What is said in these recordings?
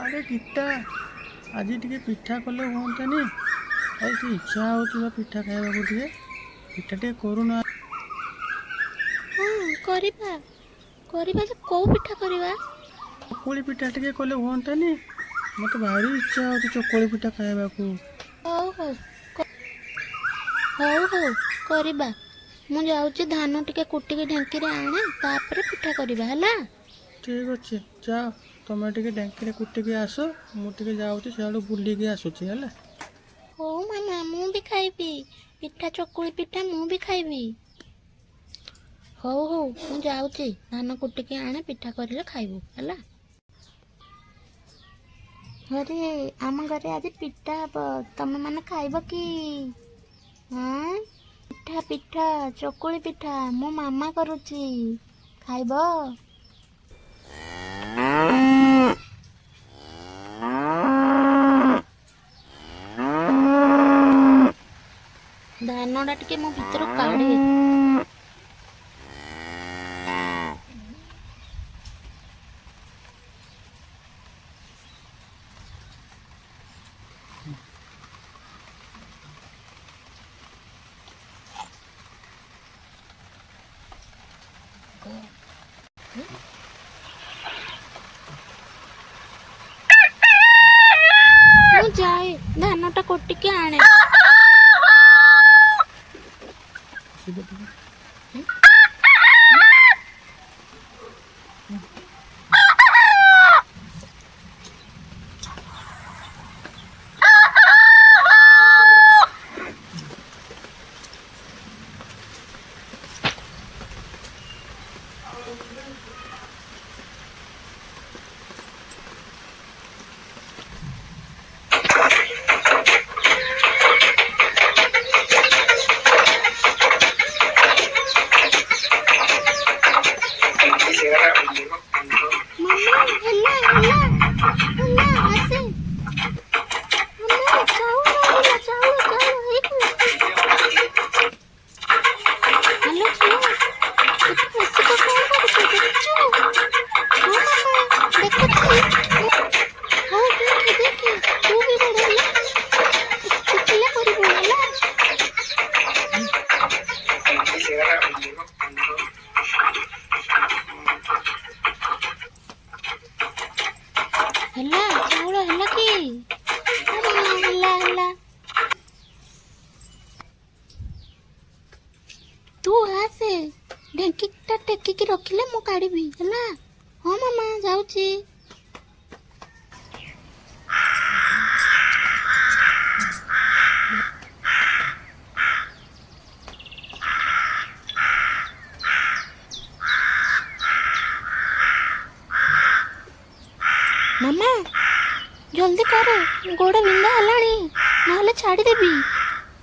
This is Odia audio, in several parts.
ଆରେ ଗୀତା, ଆଜି ଟିକେ ପିଠା କଲେ ହୁଅନ୍ତାନି? ଆଜି ଟିକେ ଇଚ୍ଛା ହେଉଛି ବା ପିଠା ଖାଇବାକୁ। ଟିକେ ପିଠା ଟିକେ କରୁନା। ହଁ, କରିବା କରିବା ଯେ କୋଉ ପିଠା କରିବା? ଚକୁଳି ପିଠା ଟିକେ କଲେ ହୁଅନ୍ତାନି? ମୋତେ ଭାରି ଇଚ୍ଛା ହେଉଛି ଚକୁଳି ପିଠା ଖାଇବାକୁ। ହଉ ହଉ, ହଉ ହଉ, କରିବା। ମୁଁ ଯାଉଛି ଧାନ ଟିକେ କୁଟିକି ଢେଙ୍କିରେ ଆଣେ, ତାପରେ ପିଠା କରିବା, ହେଲା? ଠିକ୍ ଅଛି, ଯାଅ ତମେ ଟିକେ ଢେଙ୍କିରେ କୁଟିକି ଆସ। ମୁଁ ଟିକେ ଯାଉଛି ସିଆଡ଼ୁ ବୁଲିକି ଆସୁଛି, ହେଲା? ହଉ ମାମା, ମୁଁ ବି ଖାଇବି ପିଠା, ଚକୁଳି ପିଠା ମୁଁ ବି ଖାଇବି। ହଉ ହଉ, ମୁଁ ଯାଉଛି ଧାନ କୁଟିକି ଆଣେ, ପିଠା କରିଲେ ଖାଇବୁ, ହେଲା? ଆରେ, ଆମ ଘରେ ଆଜି ପିଠା ହବ, ତମେ ମାନେ ଖାଇବ କି? ହଁ, ପିଠା ପିଠା, ଚକୁଳି ପିଠା ମୋ ମାମା କରୁଛି, ଖାଇବ? ଧାନଟା ଟିକେ ମୋ ଭିତରୁ କାଢେ। ମୁଁ ଯାଏ ଧାନଟା କୋଟିକି ଆଣେ। ଆସିବ ଟିକେ। ମାମା, ହେଲା ହେଲା ହେଲା, ଆସେ। ମାମା, ଚାଉଳ ବାହାରିଲା, ଚାଉଳ ଚାଉଳ ହେଇଗଲା। ହ୍ୟାଲୋ ଝିଅ, ଏଠି ବସିକି କଣ କରୁଛୁ? ଦେଖୁଛୁ? ହଁ ମାମା, ଦେଖୁଛି। ହଉ, ଦେଖେ ଦେଖେ, ତୁ ବି ବଢେ, ହେଲା? ଶିଖିଲେ କରିବୁ, ହେଲା? ହେଲା, ଚାଉଳ ହେଲା କି? ହଁ ମାମା, ହେଲା ହେଲା। ତୁ ଆସେ, ଢେଙ୍କିଟା ଟେକିକି ରଖିଲେ ମୁଁ କାଢିବି, ହେଲା? ହଁ ମାମା, ଯାଉଛି। ମାମା, ଜଲ୍ଦି କର, ଗୋଡ଼ ବିନ୍ଧା ହେଲାଣି, ନହେଲେ ଛାଡ଼ିଦେବି।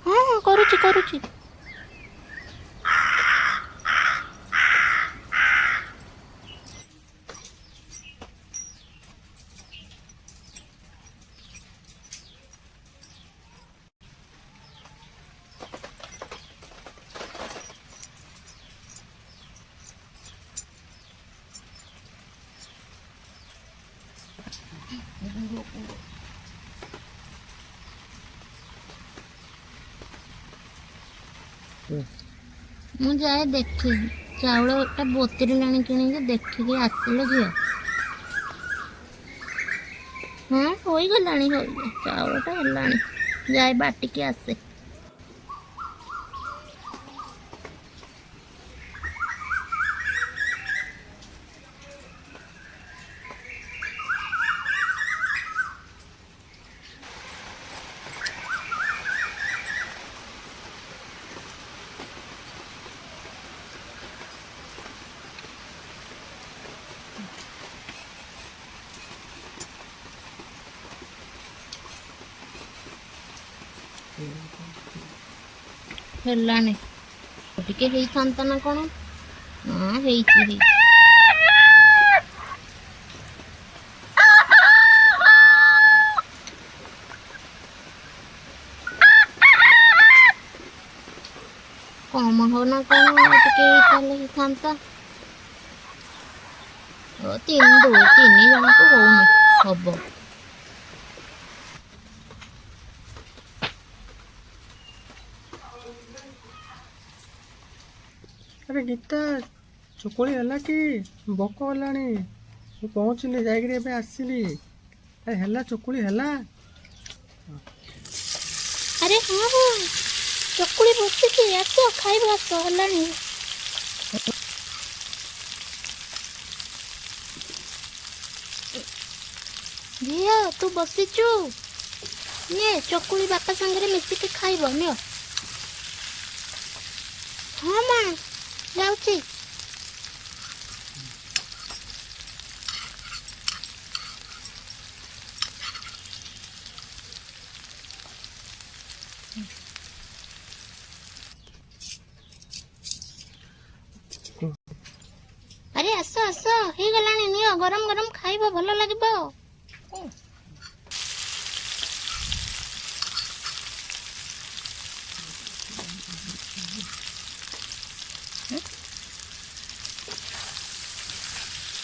ହଁ ହଁ, କରୁଛି କରୁଛି। ମୁଁ ଯାଏ ଦେଖେ, ଚାଉଳଟା ବତୁରିଲାଣି କିଣିକି ଦେଖିକି ଆସିଲ ଝିଅ। ହଁ, ହୋଇଗଲାଣି, ହୋଇ ଚାଉଳଟା ହେଲାଣି, ଯାଏ ବାଟିକି ଆସେ। ହେଲାଣି, ଟିକେ ହେଇଥାନ୍ତା ନା କଣ? ହଁ, ହେଇଛି ହେଇଛି। କମ ହବ ନା କଣ? ଆଉ ଟିକେ ତାହେଲେ ହେଇଥାନ୍ତା। ଓ, ତିନି ଦୁଇ ତିନି ଜଣଙ୍କୁ ହଉନି, ହବ। ଆରେ ଗୀତା, ଚକୁଳି ହେଲା କି? ଭୋକ ହେଲାଣି। ମୁଁ ପହଞ୍ଚିଲି ଯାଇକିରି, ଏବେ ଆସିଲି। ଆରେ ହେଲା, ଚକୁଳି ହେଲା? ଆରେ ହଁ ହଁ, ଚକୁଳି ବସିଛି, ଆସ ଖାଇବ, ଆସ, ହେଲାଣି। ଝିଅ, ତୁ ବସିଛୁ, ନେ ଚକୁଳି, ବାପା ସାଙ୍ଗରେ ମିଶିକି ଖାଇବ, ନିଅ। ହଁ ମା, ଯାଉଛି। ଆରେ ଆସ ଆସ, ହେଇଗଲାଣି, ନିଅ, ଗରମ ଗରମ ଖାଇବ, ଭଲ ଲାଗିବ।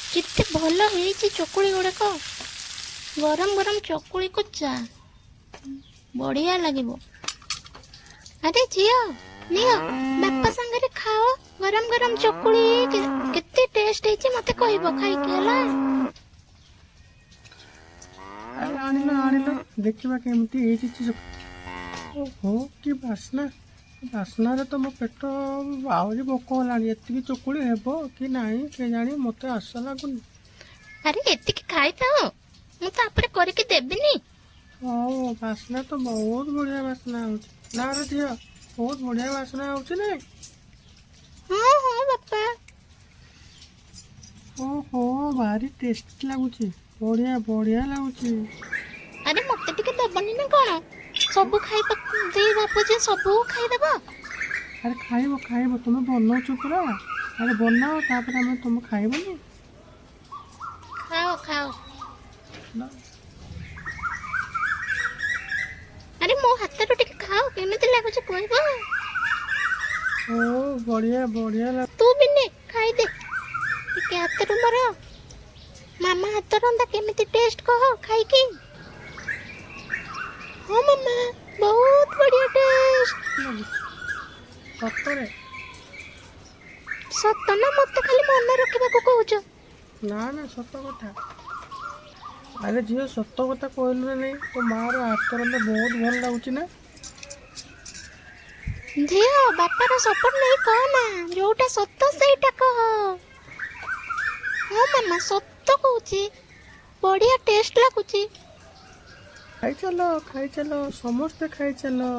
କେତେ ଭଲ ହେଇଛି ଚକୁଳି ଗୁଡ଼ାକ। ଗରମ ଗରମ ଚକୁଳିକୁ ଚା ବଢିଆ ଲାଗିବ। ଆରେ ଝିଅ, ନିଅ, ବାପା ସାଙ୍ଗରେ ଖାଅ ଗରମ ଗରମ ଚକୁଳି। କେତେ ଟେଷ୍ଟ ହେଇଛି ମତେ କହିବ ଖାଇକି, ହେଲା? ଆରେ ଆଣିଲ ଆଣିଲ, ଦେଖିବା କେମିତି ହେଇଛି ଓହୋ, କି ବାସ୍ନା! ବାସ୍ନାରେ ତ ମୋ ପେଟ ଆହୁରି ଭୋକ ହେଲାଣି। ଏତିକି ଚକୁଳି ହେବ କି ନାହିଁ କେଜାଣି, ମୋତେ ଆଶା ଲାଗୁନି। ଆରେ ଏତିକି ଖାଇଥାଅ, ମୁଁ ତାପରେ କରିକି ଦେବିନି? ହଉ, ବାସ୍ନା ତ ବହୁତ ବଢିଆ ବାସ୍ନା ହଉଛି ନା ରେ ଝିଅ? ବହୁତ ବଢିଆ ବାସ୍ନା ହଉଛି ନା? ହଁ ହଁ ବାପା। ଓହୋ, ଭାରି ଟେଷ୍ଟି ଲାଗୁଛି, ବଢିଆ ବଢିଆ ଲାଗୁଛି। ଆରେ ମତେ ଟିକେ ଦବନି ନା କଣ? ସବୁ ଖାଇ ଦେଇ ଭାବୁଛି ସବୁ ଖାଇଦବ। ଆରେ ଖାଇବ ଖାଇବ, ତୁମେ ବନଉଛ ପୁରା। ଆରେ ବନାଅ, ତାପରେ ଆମେ ତୁମେ ଖାଇବନି? ଖାଅ ଖାଅ। ନା। ଆରେ ମୋ ହାତରୁ ଟିକେ ଖାଅ, କେମିତି ଲାଗୁଛି କହିବ। ଓ, ବଢିଆ ବଢିଆ। ତୁ ବି ନେ, ଖାଇଦେ ଟିକେ ହାତରୁ ମୋର। ମାମା ହାତ ରନ୍ଧା କେମିତି ଟେଷ୍ଟ କହ ଖାଇକି। ହଁ ମାମା, ବହୁତ ବଢିଆ ଟେଷ୍ଟ। ଲାଗୁଛି ସତରେ। ସତ ନା ମତେ ଖାଲି ମନେ ରଖିବାକୁ କହୁଛ? ନା ନା, ସତ କଥା। ଆରେ ଝିଅ, ସତ କଥା କହିଲୁ ନା ନାଇଁ, ତୋ ମାର ହାତ ରନ୍ଧା ବହୁତ ଭଲ ଲାଗୁଛି ନା? ଝିଅ, ବାପାର ସପୋର୍ଟ ନେଇ କହ ନା, ଯୋଉଟା ସତ ସେଇଟା କହ। ହଁ ମାମା, ସତ କହୁଛି, ବଢିଆ ଟେଷ୍ଟ ଲାଗୁଛି। ଖାଇ ଚାଲ, ଖାଇ ଚାଲ, ସମସ୍ତେ ଖାଇ ଚାଲ।